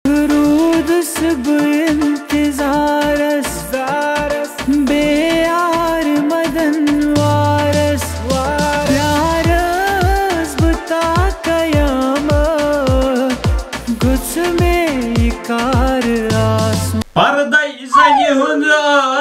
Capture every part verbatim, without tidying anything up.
روٗدُس بہٕ اِنتظارس، بے یار مدن وارس، پیارس بہٕ تا قیامت، گوٚژھ مےٚ یہِ کار آسُن۔ پردے زنہِ ہُنٛد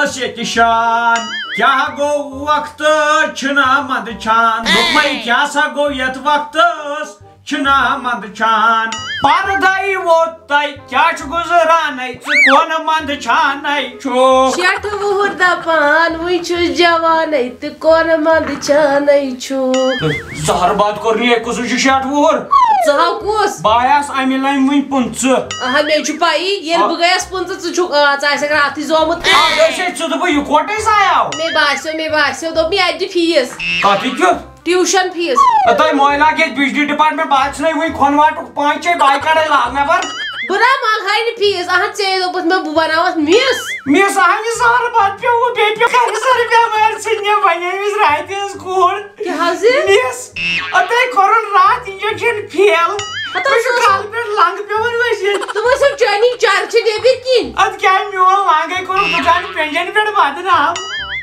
ٲس ییٚتہِ شان۔ کیٛاہ گوٚو وقتہٕ چھُنہ منٛدچھان؟ دوٚپمَے کیٛاہ سا گوٚو یَتھ وقتس چھُنہ منٛدچھان؟ پردے ووت تۄہہِ کیٛاہ چھُ گُزرانَے؟ ژٕ کونہٕ منٛدچھانَے چھُکھ؟ شیٹھ وُہُر دپان وٕنۍ چھُس جوانَے تہٕ کونہٕ منٛدچھانَے چھُکھ۔ زہر باد کوٚر نہٕ یہِ، کُس چھُ شیٹھ وُہُر؟ ژٕ ہا کُس؟ بہٕ آیاس اَمہِ لَمہِ وٕنۍ پٕنٛژٕہ۔ اہا، مےٚ چھُ پَیی، ییٚلہِ آ۔ بہٕ گٔیَس پٕنٛژٕہ، ژٕ چھُکھ، آ، ژٕ آسَکھ راتھٕے زامُت۔ آ، أسۍ ہے ژٕ تہٕ بہٕ یِکوَٹَے زایاو۔ مےٚ باسیو، مےٚ باسیو، دوٚپمَے اَتہِ دِ فیٖس۔ کَتھ کیُتھ؟ Tuition fees. تہٕ تۄہہِ مۄہلہِ لگہِ ییٚتہِ بجلی ڈپارٹمنٹ، بہٕ آسہٕ نَے وٕنہِ کھۄنہٕ واٹُک پانٛژھ شےٚ بایہِ کَڑے لال نٮ۪بر۔ بہٕ نہ منٛگہٕ ہاے نہٕ فیٖس، اہن ژےٚ دوٚپُتھ مےٚ بہٕ بناوَتھ مِس۔ مِس اہن یہِ زہر بتہٕ پیوٚو بیٚیہِ پیوٚو کَرٕ سر بٮ۪مٲرۍ ژھٕنہِ وۄنۍ أمِس راتہِ ہٕنٛز کوٗر۔ کیٛاہ حظ یہِ؟ مِس۔ اَدٕ تۄہہِ کوٚرُن راتھ انجیکشن فیل۔ ہتہٕ مےٚ چھُ حظ کالہٕ پٮ۪ٹھ لنٛگ پیوٚمُت ؤسِتھ۔ تِم ٲسۍ یِم چٲنی چرچہِ نیٚبٕرۍ کِنۍ۔ اَدٕ کیٛاہ میون لنٛگے کوٚرُکھ دُکان پٮ۪نجن پٮ۪ٹھ بدنام۔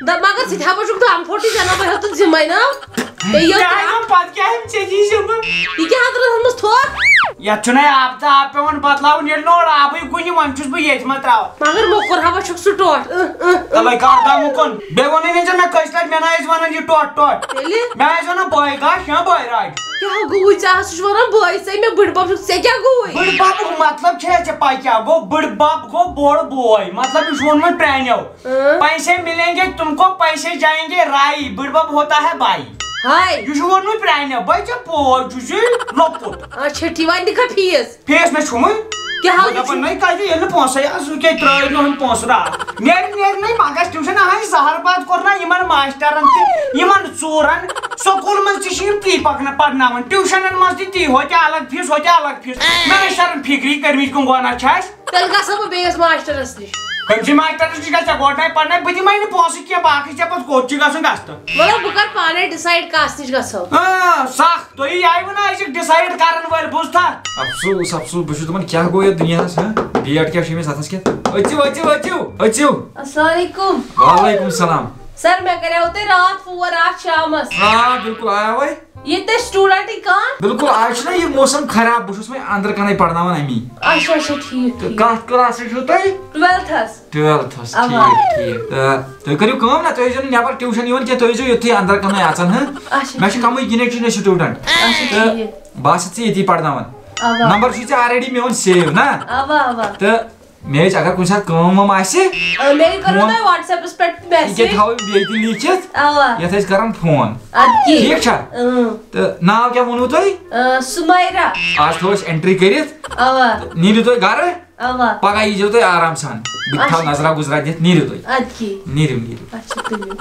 دَپ مگر ژٕ تہِ ہا بوزُکھ دم پھوٚٹٕے، ژےٚ نہ بہٕ ہیوٚتُتھ ذمے ناو۔ تہٕ یہِ یہِ کیٛاہ گوٚو پتہٕ کیٛاہ ہیٚم ژےٚ دِی ذمہٕ؟ یہِ کیٛاہ حضرت ہمس تھوٚپ؟ یتھ چھُنَے آب تہٕ آب پٮ۪وان بدلاوُن، ییٚلہِ نہٕ اورٕ آبٕے کُنہِ، وۄنۍ چھُس بہٕ ییٚتھۍ منٛز ترٛاوان۔ مگر موٚکُر ہا وۄنۍ چھُکھ سُہ ٹوٹھ۔ اۭں، اۭں، اۭں۔ تَلَے کر دم کُن۔ بیٚیہِ ووٚنُے نہٕ ژےٚ مےٚ کٔژِ لٹہِ، مےٚ نہ ٲسۍ ونان یہِ ٹوٹھ ٹوٹھ۔ تیٚلہِ؟ مےٚ ٲسۍ ونان بٲے گاش یا بٲے راج۔ کیٛاہ گوٚوُے ژےٚ؟ سُہ چھُ ونان بٲے، ژےٚ مےٚ بٕڈبب چھُکھ، ژےٚ کیٛاہ گوٚوُے؟ بٕڈببُک مطلب چھےٚ ژےٚ پَے کیٛاہ گوٚو؟ بٕڈبب گوٚو بوٚڑ بوے، مطلب یہِ چھُ ووٚنمُت پرٛانیو۔ اۭں۔ پیسے ملیں گے تم کو، پیسے جائیں گے رائی، بٕڈبب ہوتا ہے بائی۔ ہاے۔ یہِ چھُ ووٚنمُت پرٛانیو، بٔے ژےٚ پوج چھُ سُے لۄکُٹ۔ اچھا، ٹھیٖک، وۄنۍ دِکھا فیٖس؟ فیٖس مےٚ چھُمٕے۔ کیٛاہ حال دَپان چھُ؟ نَے کَتہِ، ییٚلہِ نہٕ پونٛسَے آسہٕ، وۄنۍ کیٛاہ ترٛٲوِتھ نہٕ ہُم پونٛسہٕ راتھ؟ نیرِ، نیرِ نَے مَگَس ٹیوٗشَن، اَہَے زَہر باد کوٚر نہ یِمَن ماسٹَرَن تہِ، یِمَن ژوٗرَن۔ سکوٗل منٛز تہِ چھِ یِم تی پَکنہٕ پَرناوان، ٹیوٗشَنَن منٛز تہِ تی، ہوتہِ الگ فیٖس، ہوتہِ الگ فیٖس۔ مےٚ نَے سَرَن فِکری کٔرمٕتۍ کُن گۄناہ چھِ اَسہِ۔ تیٚلہِ گژھو بہٕ بیٚیِس ماسٹرَس نِش۔ کٔمۍ سٕے ماسٹرَس نِش گژھِ ژےٚ گۄڈٕ نَے پَرنَے، بہٕ دِمَے نہٕ پونٛسہٕ کینٛہہ، باقٕے ژےٚ پَتہٕ کوٚت چھُ گژھُن گژھ تہٕ۔ وَلہٕ بہٕ کَرٕ پانَے decide کَس نِش گژھو۔ آ، سَکھ۔ تُہی آیہِ وۄنۍ أزِکۍ decide کرن وٲلۍ، بوٗزتھا؟ افسوس، افسوس، بہٕ چھُس دَپان، کیٛاہ گوٚو یَتھ دُنیاہَس، ہا؟ Date کیٛاہ چھُ أمِس اَتھَس کٮ۪تھ؟ أژِو، أژِو، أژِو، أژِو۔ السلام علیکم۔ وعلیکم السلام۔ سر، مےٚ کریو تۄہہِ راتھ فون، راتھ شامس۔ آ، بِلکُل آیاوَے۔ ییٚتہِ تۄہہِ studentٕے کانٛہہ؟ بِلکُل، آز چھُنہ یہِ موسم خراب، بہٕ چھُس وۄنۍ أنٛدرٕ کَنَے پَرناوان اَمی۔ اچھا، اچھا، ٹھیٖک، تہٕ ٹھیٖک۔ کَتھ classٕچ چھُو تُہۍ؟ Twelfthس۔ Twelfthس، اَوا۔ ٹھیٖک، ٹھیٖک۔ تہٕ تُہۍ کٔرِو کٲم نا، تُہۍ ٲسۍزیو نہٕ نٮ۪بر tuition یِوان کینٛہہ، تُہۍ ٲسۍزیو یوٚتھُے اندر کُنٕے اَژان، ہہ؟ اچھا، مےٚ چھِ ٹھیٖک۔ کَمٕے گِنٛدِکۍ چُنۍ أسۍ student۔ اچھا، تہٕ ٹھیٖک۔ بہٕ آسہٕ ژےٚ ییٚتی پرناوان۔ اَوا۔ Number چھُے ژےٚ already میون save، نا؟ اَوا، اَوا۔ تہٕ مےٚ ٲسۍ اگر کُنہِ ساتہٕ کٲم وٲم آسہِ، آ، مےٚ کٔرِو phone تۄہہِ WhatsAppس پٮ۪ٹھ یہِ کیٛاہ message۔ تھاوو بیٚیہِ تہِ لیٖکھِتھ؟ اَوا۔ یَتھ أسۍ کران phone۔ اَدٕ کیٛاہ؟ ٹھیٖک چھا؟ اۭں۔ تہٕ ناو کیٛاہ ووٚنوُ تۄہہِ؟ آ، سُمیرا۔ آز تھاوو أسۍ entry کٔرِتھ۔ اَوا۔ تہٕ نیٖرِو تُہۍ گرٕ۔ اَوا۔ پگاہ ییٖزیو تُہۍ آرام سان۔ بہٕ تہِ تھاوٕ اچھا۔ نظرا گُزرا دِتھ، نیٖرِو تُہۍ۔ اَدٕ کیٛاہ۔ نیٖرِو، نیٖرِو۔ اچھا، تُلِو۔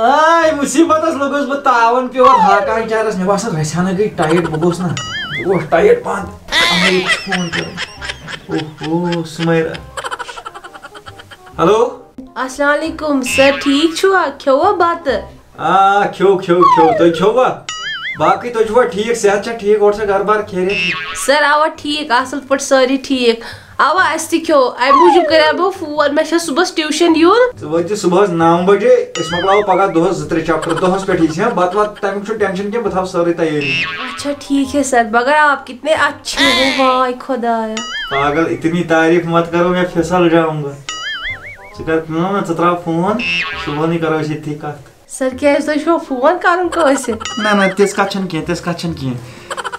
آے مُصیٖبتس لوٚگُس بہٕ تاوَن پیوٚو اَتھ ہاکان چارس۔ مےٚ باسان رَژھِ ہنا گٔے tight، بہٕ گوٚوُس نا، بہٕ گوٚوُس tight پانہٕ۔ اَمے چھُ phone کران۔ اوہو، سُمیرا۔ Hello۔ السلام علیکم سر، ٹھیٖک چھُوا؟ کھیوٚوا بَتہٕ؟ آ، کھیوٚو، کھیوٚو، کھیوٚو۔ تُہۍ کھیوٚوا؟ باقٕے تُہۍ چھِوا ٹھیٖک؟ صحت چھا ٹھیٖک؟ اورٕ چھا گرٕ بار خیریت؟ سر، اوا ٹھیٖک، اصٕل پٲٹھۍ سٲری ٹھیٖک۔ اوا، اَسہِ تہِ کھیوٚو، اَمہِ موٗجوٗب کریٛاو مےٚ فون، مےٚ چھا صُبحس tuition یُن۔ ژٕ وٲتۍ زِ صُبحس نَو بجے، أسۍ مۄکلاوو پگاہ دۄہس زٕ ترٛےٚ chapter، دۄہس پٮ۪ٹھ یی ژےٚ، بتہٕ وتہٕ تَمیُک چھُنہٕ tension کینٛہہ، بہٕ تھاوٕ سٲرٕے تیٲری۔ اچھا، ٹھیٖک ہے سر، مگر آپ کتنے اچھے ہو، واے خدایا۔ پاگل، اتنی تعریف مت کرو، میں پھسل جاؤں گا۔ ژٕ کر کٲم نا، ژٕ ترٛاو phone، صُبحنٕے کرو أسۍ ییٚتھی کتھ۔ سر، کیٛازِ تۄہہِ چھُوا phone کرُن کٲنٛسہِ؟ نہ، نہ، تِژھ کتھ چھَنہٕ کینٛہہ، تِژھ کتھ چھَنہٕ کینٛہہ۔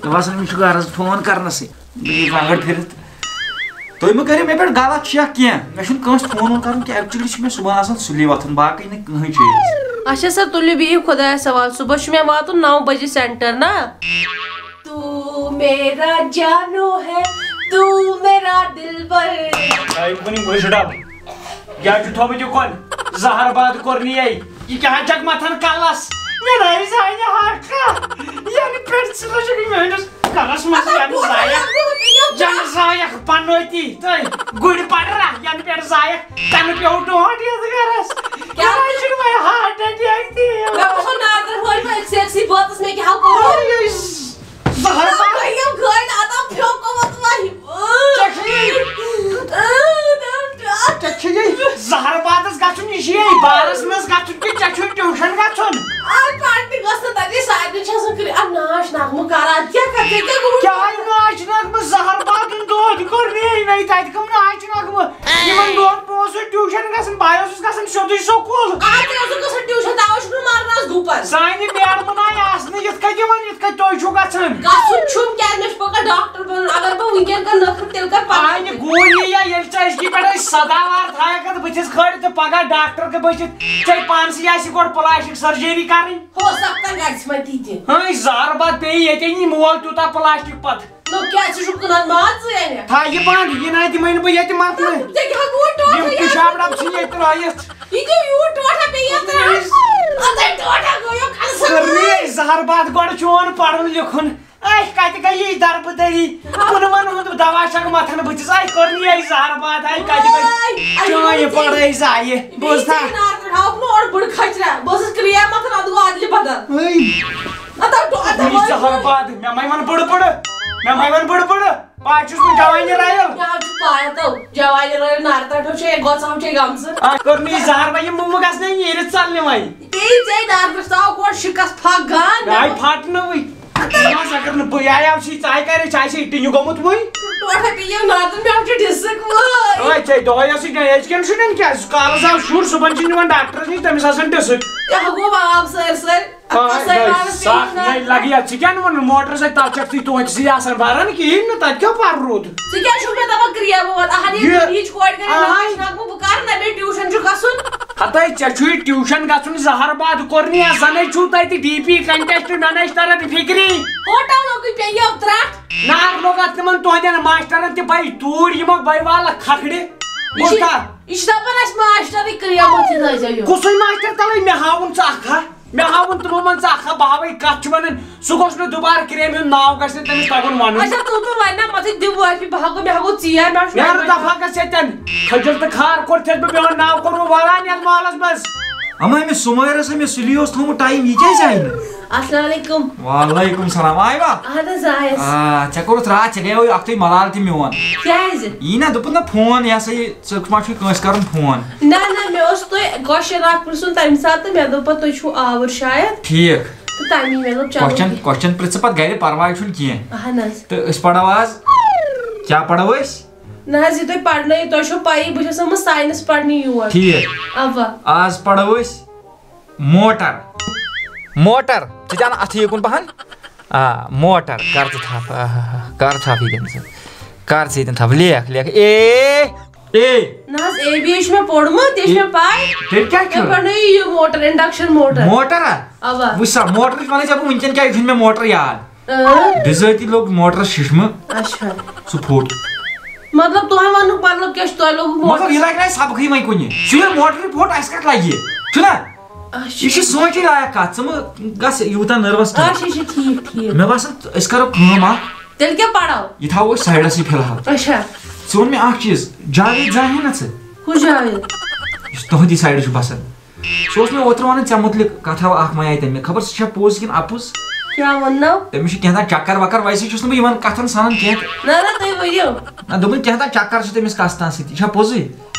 مےٚ باسان، أمِس چھُ غرض phone کرنَسٕے۔ بیٚیہِ رگڑ پھِرِتھ۔ تُہۍ مہٕ کٔرِو مےٚ پٮ۪ٹھ غلط check کینٛہہ۔ مےٚ چھُنہٕ کٲنٛسہِ phone وون کرُن کینٛہہ۔ Actually چھُ مےٚ صُبحن آسان سُلے وۄتھُن، باقٕے نہٕ کٕہٕنۍ چیٖز۔ اچھا سر، تُلِو بِہِو خۄدایَس حوالہٕ۔ صُبحس چھُ مےٚ واتُن نَو بجے center نا؟ تو میرا جانو ہے، تو میرا دلبر۔ آے کُنہِ مٔشراو۔ یا چھُ تھوٚومُت یہِ کۄل؟ زہر باد کوٚرنی یے۔ یہِ کیٛاہ چھکھ متھان کلس؟ مےٚ ناوِ زانہِ ہاکھا۔ ینہٕ پٮ۪ٹھ ژٕ لٔجکھ میٲنِس گرس منٛز ینہٕ زایکھ۔ ینہٕ زایکھ پنوتی تہٕ گُرۍ پڑرا، ینہٕ پٮ۪ٹھ زایکھ تنہٕ پیوٚو ڈونٛٹھ یتھ گرس۔ کیٛاہ؟ خۄداے چھُنہٕ وۄنۍ heart attack تہِ یِوان۔ مےٚ وُچھو نادر بھٲے پٮ۪ٹھ sexy بٲتس، مےٚ کیٛاہ کوٚرُتھ؟ زہر باد۔ بہٕ یِم گٲڑۍ اَتھ آو پھیوٚکمُت وۄنۍ۔ نغمہٕ کر، ادٕ کیٛاہ کر، ژےٚ کیٛاہ گوٚوُے؟ کیٛاہ ناچ نغمہٕ؟ زہر باد ہُنٛد دۄد کوٚر مے، مے تتہِ کٕم ناچ نغمہٕ؟ یِمن دۄہن بہٕ اوسُس ٹیوٗشن گژھان، بہٕ اوسُس گژھان سیوٚدُے سکوٗل۔ آ، ژےٚ اوسُکھ گژھان ٹیوٗشن، توے چھُکھ نہٕ مران از گُپن۔ سانہِ میڈمہٕ ناے آسنہٕ یِتھ کٔنۍ یِمن، یِتھ کٔنۍ تُہۍ چھِو گژھان۔ گژھُن چھُم کیٛازِ؟ مےٚ چھُ پگاہ ڈاکٹر بنُن، اگر بہٕ وٕنکیٚن کرٕ نٔخرٕ، تیٚلہِ کر پتہٕ؟ آنہِ گولی یا ییٚلہِ ژٕ أزکی پٮ۪ٹھ أسۍ سداوار تھایکھ اتھ بٕتھِس کھٲلِتھ تہٕ پگاہ ڈاکٹر گٔے بٔچھِتھ، ژےٚ پانسٕے آسہِ گۄڈٕ پلاسٹک سرجری کرٕنۍ۔ ہو سکتا گژھِ وۄنۍ تہِ تہِ۔ ہاے زہر باد پیٚیہِ ییٚتٮ۪ن یہِ مول تیوٗتاہ پلاسٹک پتہٕ۔ نو کیٛاہ ژٕ چھُکھ کٕنان ماز ژٕ یعنی؟ تھاو یہِ بنٛد، یہِ نہ دِمے نہٕ بہٕ ییٚتہِ مَتھنہٕ۔ ژےٚ کیٛاہ گوٚو ٹوٹھا یِم یہِ؟ پِشاب ڈَبہٕ ژھٕنۍ ییٚتہِ ترٛٲیِتھ۔ یہِ کیٛاہ یوٗت ٹوٹھا پیٚیہِ یَتھ ترٛاوُن؟ اَدَے ٹوٹھا گوٚو یہِ کَلہٕ سۭتۍ۔ کٔر مےٚ یہِ زہر باد گۄڈٕ چون پَرُن لیکھُن۔ اَسہِ کَتہِ گٔے یہِ دربٕدٔری؟ کُنہٕ وَنہٕ ہُنٛد دوا چھَکھ مَتھان بٕتھِس۔ اَسہِ کوٚر نہٕ یہِ زہر باد، اَسہِ کَتہِ گٔے آے، اَسہِ چٲنۍ گوٚو یہِ پَڑٲے ضایع۔ بوز تھا؟ ژےٚ نار پٮ۪ٹھ ہاوُکھ نہٕ اورٕ بٕڑٕ کھٔچرا۔ بہٕ ٲسٕس کرٛیٖم مَتھان، اَتھ گوٚو اَدلہِ بدل۔ ہے۔ اَتھ آو ٹو-، اَتھ آو یہِ زہر باد، مےٚ مَے وَن بٕڑٕ بٕڑٕ، مےٚ مَے وَن بٕڑٕ بٕڑٕ۔ بہٕ چھُس نہٕ جوانی رایل۔ مےٚ حظ چھُ پَے تَو، جوانی رٲیِل نارٕ تَٹھو چھے، گۄژھو چھے گٔمژٕ۔ آ، کٔر مےٚ یہِ زہر وۄنۍ یہِ موٗمہٕ گژھنَے نیٖرِتھ ژَلنہِ وۄنۍ۔ بیٚیہِ ژےٚ نارٕ پٮ۪ٹھ ژاو گۄڈٕ شِکَس پھَکھ گان۔ آے پھَٹنہٕ وٕنۍ۔ ژٕ ما ژےٚ کٔر نہٕ بہٕ، یہِ آیاو چھی، ژٕ آے کَرے، ژےٚ آسے ٹِنیُک گوٚمُت وٕنۍ۔ ٹوٹھَے پیٚیہِ یہِ نارٕ تہٕ مےٚ چھُ ڈِسٕک وٲے۔ آے ژےٚ دۄہَے ٲسٕے نہ، أزکٮ۪ن شُرٮ۪ن کیٛاہ؟ کالَس آو شُر، صُبحَن چھِ نِوان ڈاکٹرَس نِش، تٔمِس آسان ڈِسٕک۔ یہِ ہا گوٚو آب سٲرسٕے۔ آ، کۄسَے نَے، نارَس سَکھ پیٚیہِ نَے نار؟ لَگہِ یَتھ۔ ژٕ کیٛاہ نہٕ وَنان؟ موٹرٕ سۭتۍ تَتھ چھَکھ ژٕے توتہِ سٕے آسان بَران کِہیٖنۍ نہٕ، تَتہِ کیٛاہ پَرٕ روٗد؟ ژٕ کیٛاہ چھُکھ مےٚ دَپان کرٛیبہٕ وَتھ؟ اَہَن یہِ یہِ یِہِچ کورِ کَرِ آے۔ ناچ نغمہٕ، بہٕ کَرٕ نہ مےٚ ٹیوٗشَن چھُ گژھُن۔ ہَتَے ژےٚ چھُے ٹیوٗشَن گژھُن، زہر باد کوٚر نہٕ یا زَنَے چھُو تَتہِ ڈی پی کَنٹیسٹ، مےٚ نَے چھِ تَران فِکری۔ ہوٹَل لوٚگُے پیٚیہِ یَو ترٛٹھ۔ نار لوٚگ اَتھ تِمَن تُہٕنٛدٮ۪ن ماسٹَرَن تہِ، بَے توٗرۍ یِمَکھ بَے والَکھ کھَکھڑِ۔ یہِ چھِ، بوزتھا؟ یہِ چھِ دَپان اَسہِ ماسٹَرٕے کرٛیبہٕ وَتھ یہِ نَے زَیو۔ کُسُے ماسٹَر تَلَے مےٚ ہاوُن ژٕ اَکھا؟ مےٚ ہاوُن تِمو منٛز ژٕ اکھ ہا، بہٕ ہاوَے کَتھ چھِ وَنان، سُہ گوٚژھ نہٕ دُبارٕ کرٛیمہِ ہُنٛد ناو گژھِ نہٕ تٔمِس تَگُن وَنُن۔ اچھا، تُل تہٕ وَنہِ نا، مَتھٕے دِ معٲفی، بہٕ ہا گوٚو، مےٚ ہا گوٚو ژیر، مےٚ ہا چھُ نیرٕ دَفعہ گژھ ییٚتٮ۪ن۔ کھٔجَل تہٕ خار کوٚر ژےٚ، بہٕ میون ناو کوٚروٕ وَلان یَتھ محلَس منٛز۔ اَما أمِس سُمایرَس أمِس سُلی اوس تھوٚومُت ٹایم، یہِ کیٛازِ آیہِ نہٕ؟ السلام علیکم۔ وعلیکم السلام، آیوا؟ اہن حظ، آیَس۔ آ، ژےٚ کوٚرُتھ راتھ، ژےٚ گٔیوٕے اَکھتُے مَلال تہِ میون۔ کیٛازِ؟ یی نا، دوٚپُن نا فون، یہِ ہسا یہِ ژٕ ما چھُے کٲنٛسہِ کران فون؟ نہ، نہ، مےٚ اوس تۄہہِ question اکھ پرژھُن تمہِ ساتہٕ، مےٚ دوٚپ پتہٕ تُہۍ چھِو آوُر شاید۔ ٹھیٖک۔ تہٕ تمی مےٚ دوٚپ چلو question، بہٕ question پرژھٕ پتہٕ گرِ، پرواے چھُنہٕ کینٛہہ۔ اہن حظ۔ تہٕ أسۍ پرو آز، کیٛاہ پرو أسۍ؟ نہ حظ، یہِ تُہۍ پرنٲیِو، تۄہہِ چھو پَیی بہٕ چھَس آمٕژ science پرنہِ یور۔ ٹھیٖک۔ اوا۔ آز پرو أسۍ موٹر۔ موٹر، ژٕ تہِ اَن اَتھٕ یِکُن پہن۔ آ، موٹر، کر ژٕ تھپھ، آ، ہا، ہا، کر تھپھ ییٚتٮ۪ن ژٕ۔ کر ژٕ ییٚتٮ۪ن تھپھ، لیکھ، لیکھ، اے، اے۔ نہ حظ، اے بی اے چھُ مےٚ پوٚرمُت، یہِ چھُ اے، مےٚ پَے۔ تیٚلہِ کیٛاہ چھُ؟ مےٚ پَرنٲیِو یہِ موٹر، induction موٹر۔ موٹر ہا؟ اوا۔ وٕچھ سا، موٹرٕچ وَنَے ژےٚ بہٕ وٕنکٮ۪ن کیٛاہ، یہِ چھُنہٕ مےٚ موٹر یاد۔ اۭں۔ بِذٲتی لوٚگ موٹرَس شِشمہٕ۔ اچھا۔ سُہ پھوٚٹ۔ مطلب، تۄہہِ وَنُک مطلب کیٛاہ چھُ؟ تۄہہِ لوٚگوُ موٹر؟ مطلب، یہِ لَگہِ نہٕ اَسہِ سبقٕے وۄنۍ کُنہِ۔ سُہ ییٚلہِ موٹرٕے پھوٚٹ، اَسہِ کَتھ لَگہِ یہِ؟ چھُنہ؟ اچھا۔ یہِ چھِ سونٛچٕے لایق کَتھ، ژٕ مہٕ گژھ یوٗتاہ nervous کینٛہہ۔ اچھا، اچھا، ٹھیٖک، ٹھیٖک۔ مےٚ باسان، أسۍ کَرو کٲم اَکھ۔ تیٚلہِ کیٛاہ پَرو؟ یہِ تھاوو أسۍ sideَسٕے فِلحال۔ اچھا۔ ژٕ وَن مےٚ اَکھ چیٖز، جاوید زانہٕ نہ ژٕ؟ کُس جاوید؟ یُس تُہٕنٛدِ sideٕ چھُ بَسان۔ سُہ اوس مےٚ اوترٕ وَنان، ژےٚ مُتعلِق کَتھا اَکھ وَنے تٔمۍ مےٚ، خبر سُہ چھا پوٚز کِنہٕ اَپُز؟ کیٛاہ وَننو؟ تٔمِس چھُ کینٛہہ تام چَکَر وَکَر، ویسے چھُس نہٕ بہٕ یِمَن کَتھَن سَنان کینٛہہ۔ نہ، نہ، تُہۍ ؤنِو۔ نہ، دوٚپُن کینٛہہ تام چَکَر چھُ تٔمِس کَستان سۭتۍ، یہِ چھا پوٚزُے؟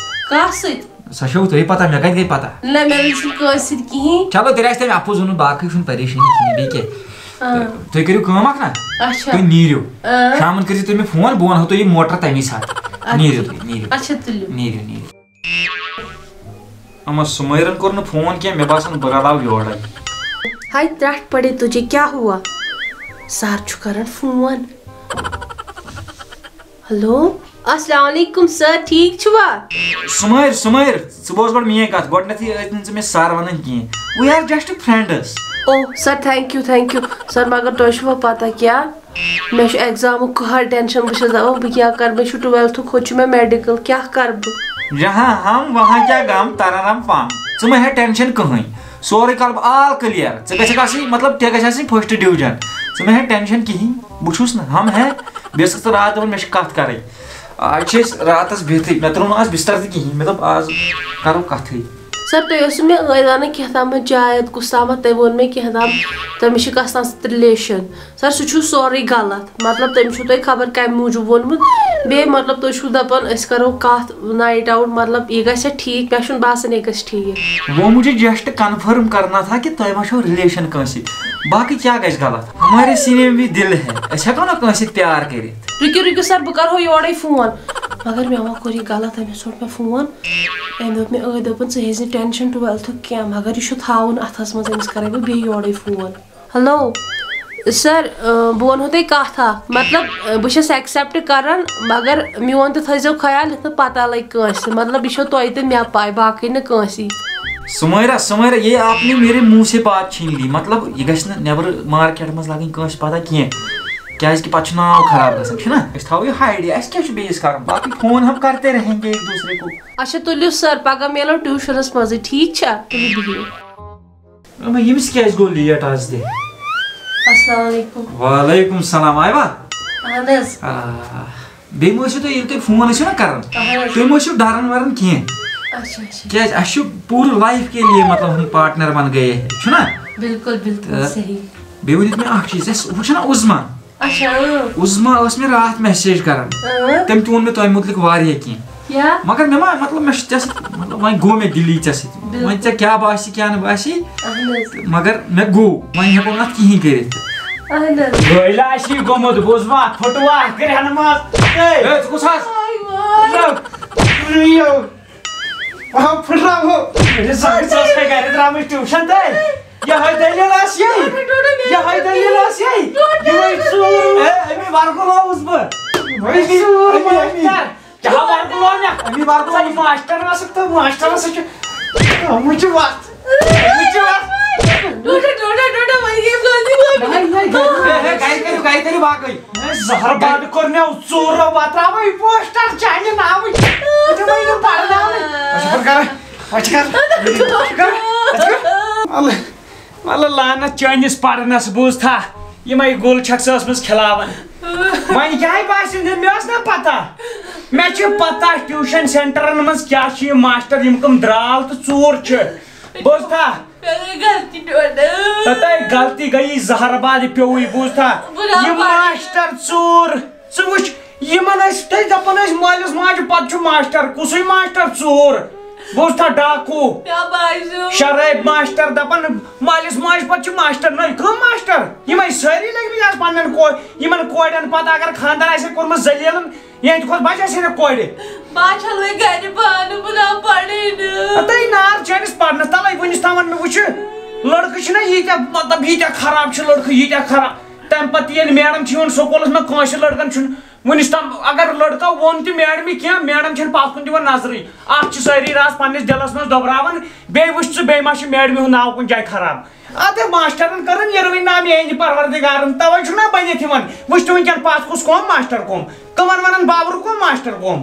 کَس سۭتۍ؟ سۄ چھو تۄہہِ پَتہ، مےٚ کَتہِ گٔے پَتہ؟ نہ، مےٚ نہ چھُنہٕ کٲنٛسہِ سۭتۍ کِہیٖنۍ۔ چلو، تیٚلہِ آسہِ تٔمۍ اَپُز ووٚنمُت، باقٕے چھُنہٕ پریشٲنی کِہیٖنۍ، بیٚیہِ کیٛاہ؟ آ۔ تہٕ تُہۍ کٔرِو کٲم اَکھ نہ، اچھا۔ تُہۍ نیٖرِو۔ آ۔ شامَن کٔرۍزیو تُہۍ مےٚ فون، بہٕ وَنہو تۄہہِ یہِ موٹر تَمی ساتہٕ۔ اچھا۔ نیٖرِو تُہۍ، نیٖرِو۔ اچھا، تُلِو۔ نیٖرِو، نیٖرِو۔ اما سُمایرن کوٚر نہٕ فون کینٛہہ، مےٚ باسان بہٕ رلاو یورے۔ ہاے ترٛٹھ پڑے تجھے کیا ہوا؟ سر چھُ کران فون۔ ہیلو، السلام علیکم سر، ٹھیک چھُوا؟ سُمایِر، سُمایِر، ژٕ بوز گۄڈٕ میٲنۍ کتھ۔ گۄڈٕنیتھٕے ٲسۍ نہٕ ژٕ مےٚ سر ونان کینٛہہ۔ We are just friends۔ O sir, thank you، thank you۔ سر، مگر تۄہہِ چھُوا پتہ کیٛاہ؟ مےٚ چھُ ایگزامُک قہر ٹینشن، بہٕ چھَس دَپان بہٕ کیٛاہ کَرٕ، مےٚ چھُ ٹُویلتھُک ہُہ چھُ مےٚ میڈیکل، کیٛاہ کَرٕ بہٕ؟ جہاں ہم وہاں کیا غم ترارم پم۔ ژٕ مہ ہےٚ ٹینشن کٕہٕنۍ، سورُے کَرٕ بہٕ آل کٕلیئر۔ ژٕ گژھکھ آسٕنۍ، مطلب، ژےٚ گژھِ آسٕنۍ فٔسٹ ڈِوجن۔ ژٕ مہ ہےٚ ٹینشن کِہیٖنۍ، بہٕ چھُس نہ، ہم ہے۔ بیٚیہِ ٲسٕکھ ژٕ راتھ دَپان مےٚ چھِ کَتھ کَرٕنۍ۔ آز چھِ أسۍ راتَس بِہتٕے، مےٚ ترٛوو نہٕ آز بِستَر تہِ کِہیٖنۍ، مےٚ دوٚپ آز کَرو کَتھٕے۔ سر، تُہۍ ٲسِو مےٚ ٲدۍ وَنان کینٛہہ تامَتھ جاوید کُس تامَتھ، تٔمۍ ووٚن مےٚ کینٛہہ تام، تٔمِس چھِ کَس تام سۭتۍ رِلیشَن۔ سر، سُہ چھُ سورُے غلط۔ مطلب، تٔمۍ چھُو تۄہہِ خبر کَمہِ موٗجوٗب ووٚنمُت۔ بیٚیہِ، مطلب، تُہۍ چھُو دَپان أسۍ کَرو کَتھ night out، مطلب، یہِ گژھِ ٹھیٖک؟ مےٚ چھُنہٕ باسان یہِ گژھِ ٹھیٖک۔ وہ مجھے just confirm کرنا تھا کہ تۄہہِ ما چھو رِلیشَن کٲنٛسہِ سۭتۍ۔ باقٕے کیٛاہ گژھِ غلط؟ ہمارے سینے میں بھی دل ہے، أسۍ ہٮ۪کو نہ کٲنٛسہِ سۭتۍ پیار کٔرِتھ۔ رُکِو، رُکِو سر، بہٕ کرہو یورَے فون۔ مگر مےٚ ما کوٚر یہِ غلط، أمِس روٚٹ مےٚ فون۔ أمۍ دوٚپ مےٚ، أتھۍ دوٚپُن، "ژٕ ہیٚزِ نہٕ ٹٮ۪نشن ٹُوٮ۪لتھُک کینٛہہ، مگر یہِ چھُ تھاوُن اَتھَس منٛز، أمِس کَرَے بہٕ بیٚیہِ یورَے فون۔" ہیلو، سر، اۭں، بہٕ وَنہو تۄہہِ کَتھ اَکھ۔ مطلب، اۭں، بہٕ چھَس ایکسیپٹ کران، مگر میون تہِ تھٲیزیو خیال، یَتھ نہٕ پَتہ لَگہِ کٲنٛسہِ۔ مطلب، یہِ چھو تۄہہِ تہٕ مےٚ پَے، باقٕے نہٕ کٲنٛسی۔ سمیرا، سمیرا، یہ آپ نے میرے منہ سے بات چھین لی۔ مطلب، یہ گژھِ نہٕ نیبر مارکیٹ منٛز لگٕنۍ کٲنٛسہِ پتہ کینٛہہ، کیازِ کہِ پتہٕ چھُ ناو خراب گژھان، چھُنہ؟ أسۍ تھاوو یہِ ہایڈ، اَسہِ کیٛاہ چھُ بیٚیِس کرُن؟ باقٕے فون ہم کرتے رہیں گے ایک دوسرے کو۔ اچھا، تُلِو سر، پگاہ میلو ٹیوٗشنس منٛزٕے، ٹھیٖک چھا؟ تُلِو بِہِو۔ اما، ییٚمِس کیازِ گوٚو لیٹ آز تہِ؟ السلام علیکم۔ وعلیکم السلام، آیوا؟ اہن حظ۔ آ، بیٚیہِ مہٕ ٲسِو تُہۍ، ییٚلہِ تُہۍ فون ٲسِو نا کران، اہن حظ۔ تُہۍ مہٕ ٲسِو ڈران وران کینٛہہ۔ اچھا، اچھا۔ کیازِ اَسہِ چھُ پوٗرٕ لایف کے لیے، مطلب، ہم پارٹنر بن گئے ہیں، چھُنا؟ بِلکُل، بِلکُل، تہٕ صحیح۔ بیٚیہِ ؤنِو مےٚ اکھ چیٖز، اَسہِ وٕچھ نا عظما؟ اچھا، اۭں۔ عظما ٲس مےٚ راتھ میسیج کران۔ اۭں۔ تٔمۍ تہِ ووٚن مےٚ تۄہہِ مُتعلِق واریاہ کینٛہہ۔ کیٛاہ؟ مگر مےٚ ما، مطلب، مےٚ چھُ ژےٚ سۭتۍ، مطلب، وۄنۍ گوٚو مےٚ دِلی ژےٚ سۭتۍ۔ بِلکُل۔ وۄنۍ ژےٚ کیٛاہ باسہِ، کیٛاہ نہٕ باسہِ، اہن حظ۔ مگر مےٚ گوٚو، وۄنۍ ہٮ۪کو نہٕ اَتھ کِہیٖنۍ کٔرِتھ۔ اہن حظ۔ گٲلۍ آسی گوٚمُت، بوٗزوا، پھُٹوا کرٛٮ۪ہنہٕ منٛز۔ ہے! ہے، ژٕ کُس ہس؟ آے وای۔ آو پھٕٹراوہو۔ أمِس زنٛگہٕ ژٕ ٲسکھے گرِ درٛامٕژ ٹیوٗشن تہٕ؟ یِہوٚے دٔلیٖل ٲس یہِ۔ یِہوٚے دٔلیٖل ٲس یہِ۔ یِہوٚے ژوٗر۔ ہے، أمی ورگُلووُس بہٕ۔ یِہوٚے ژوٗر أمی، أمی۔ ماشٹر۔ کیٛاہ ورگُلوو مےٚ؟ أمی ورگُلوو۔ ژٕ ماشٹر ٲسٕکھ تہٕ ماشٹر ٲسٕکھ چھُ۔ أمِس چھِ وَتھ۔ أمِس چھِ وَتھ۔ ڈوڈا، ڈوڈا، ڈوڈا، وۄنۍ گٔے غلطی۔ نہ، نہ، گرِ۔ ہے، ہے، گرِ کٔرِو، گرِ کٔرِو باقٕے۔ ہے، زہر باد کوٚر مےٚ ژوٗرو، بہٕ ترٛاوَے پوسٹر چانہِ ناوٕے۔ ژٕ دِمَے نہٕ پرناوٕے۔ اچھا، پتہٕ کر۔ اچھا، کر۔ اچھا، کر۔ اللہ، اللہ لعنت چٲنِس پرنس، بوٗزتھا؟ یِمے گُل چھکھ ژٕ ٲسمٕژ کھلاوان۔ وۄنۍ کیٛاہ باسہِ نہٕ، مےٚ ٲس نہ پتہ۔ مےٚ چھِ پتہ ٹیوٗشن سینٹرن منٛز کیٛاہ چھِ یِم ماشٹر، یِم کٕم درٛال تہٕ ژوٗر چھِ۔ بوٗزتھا؟ مےٚ گٔے غلطی ڈوڈٕ۔ تَتہِ غلطی گٔیی، زہر باد پیوٚوُے، بوٗزتھا؟ بہٕ نہ یِم پَرٕ۔ ماشٹر ژوٗر، ژٕ وٕچھ، یِمن ٲسۍ تُہۍ دَپان ٲسۍ مٲلِس ماجہِ پَتہٕ چھُ ماشٹر، کُسُے ماشٹر ژوٗر؟ بوٗزتھا ڈاکوٗ؟ کیٛاہ باسیو؟ شرٲبۍ ماشٹر دَپان مٲلِس ماجہِ پَتہٕ چھُ ماشٹر، نٔے کٕم ماشٹر؟ یِمے سٲری لٔگۍ مٕتۍ آز پَنٕنٮ۪ن کو-، یِمن کورٮ۪ن پَتہٕ اگر خانٛدار آسہِ کوٚرمُت ذٔلیٖل، یِہِنٛدِ کھۄتہٕ بچہِ آسہِ ہے نہٕ کورِ۔ بہٕ آسہٕ ہا وۄنۍ گرِ پانہٕ، بہٕ نہ پرے نہٕ۔ ہتے نار چٲنِس پرنس تلے، وُنِس تام وَن مےٚ وٕچھِ، لڑکہٕ چھِنہ ییٖتیٛاہ، مطلب، ییٖتیٛاہ خراب چھِ لڑکہٕ، ییٖتیٛاہ خراب۔ تَمہِ پتہٕ ییٚلہِ میڈم چھِ یِوان سکوٗلس منٛز، کٲنٛسہِ لڑکن چھُنہٕ وُنِس تام، اگر لڑکہ ووٚن تہِ میڈمہِ کینٛہہ، میڈم چھَنہٕ پتھ کُن دِوان نظرٕے۔ اَتھ چھِ سٲری راز پننِس دِلس منٛز دۄبراوان، بیٚیہِ وٕچھ ژٕ بیٚیہِ ما چھُ میڈمہِ ہُنٛد ناو کُنہِ جایہِ خراب۔ ادٕ ماشٹرن کٔرٕن یِروٕنۍ نام یہنٛدِ پروردگارن، توے چھُنہ بٔنِتھ یِوان۔ وٕچھ تُہۍ وٕنکیٚن پتھ کُس قوم ماشٹر قوم، کٕمن ونان بابر قوم ماشٹر قوم۔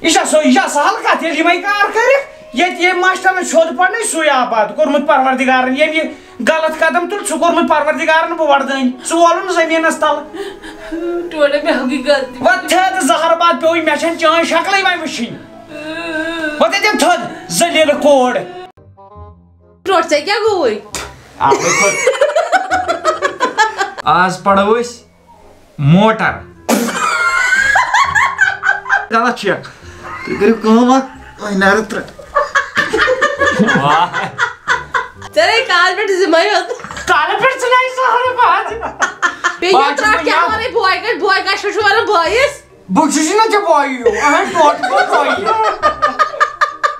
یہِ چھا سو، یہِ چھا سہل کتھ ییٚلہِ یِمے کار کٔرِکھ؟ ییٚتہِ ییٚمۍ ماشٹرن سیوٚد پرنٕے سُے آباد کوٚرمُت پروردگارن، ییٚمۍ یہِ غلط قدم تُل سُہ کوٚرمُت پروردگارن بہٕ وردٲنۍ، سُہ وولُن زٔمیٖنس تل۔ ٹوٹل مےٚ ہاو یہِ غلطی۔ وۄتھ تھٔد زہر باد پیوٚوُے، مےٚ چھنہٕ چٲنۍ شکلٕے وۄنۍ وٕچھِنۍ۔ وۄتھ ییٚتٮ۪ن تھٔد، ذلیل کوڑ۔ ٹوٹھ ژےٚ کیٛاہ گوٚوُے؟ اَپٲرۍ کھوٚت۔ آز پَرو أسۍ موٹر۔ غلط چھُ۔ تُہۍ کٔرِو کٲم اَکھ، وۄنۍ نَرٕ ترٛےٚ۔ واہ۔ ژےٚ نے کالہٕ پٮ۪ٹھ ذِمَے یوت۔ کالہٕ پٮ۪ٹھ ژٕ نے زہرٕ باد۔ بیٚیہِ بہٕ یہِ حظ چھُس ترٛٹھ نہٕ کیٛاہ یَوٕ۔ وَنَے بوے گژھِ، بوے گژھِ چھُ وَنان بٲیِس۔ بہٕ چھُس نہٕ ژےٚ بویی یو، اہن ٹوٹھ گوٚو بویی۔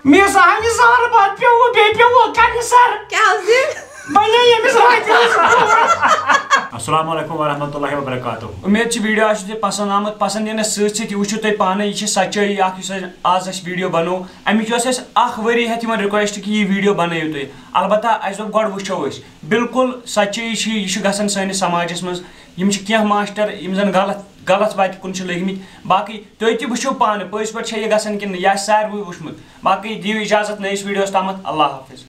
مےٚ ٲس اہن یہِ زہر باد پیوٚو، بیٚیہِ پیوٚو کَنہِ سَر۔ کیٛاہ حظ یہِ؟ بَنے ییٚمِس راتہِ ٲس۔ السلام علیکم ورحمۃ اللہ وبرکاتہ۔ امید چھِ ویڈیو آسہِ تۄہہِ پسند آمُت۔ پسند یِنس سۭتۍ سۭتۍ یہِ وٕچھِو تُہۍ پانے، یہِ چھِ سچٲیی اکھ، یُس اَسہِ آز اَسہِ ویڈیو بنوو، اَمِچ یۄس اَسہِ اکھ ؤری ہٮ۪تھ یِوان ریکویسٹ کہِ یہِ ویڈیو بنٲیِو تُہۍ۔ البتہ اَسہِ دوٚپ گۄڈٕ وٕچھو أسۍ۔ بالکل سچٲیی چھِ یہِ، یہِ چھُ گژھان سٲنِس سماجس منٛز۔ یِم چھِ کینٛہہ ماشٹر یِم زن غلط، غلط وتہِ کُن چھِ لٔگۍ مٕتۍ۔ باقٕے تُہۍ تہِ وٕچھِو پانہٕ پٔزۍ پٲٹھۍ چھا یہِ گژھان کِنہٕ نہٕ، یہِ آسہِ ساروٕے وٕچھمُت۔ باقٕے دِیِو اجازت نٔیِس ویڈیوس تامتھ، اللہ حافظ۔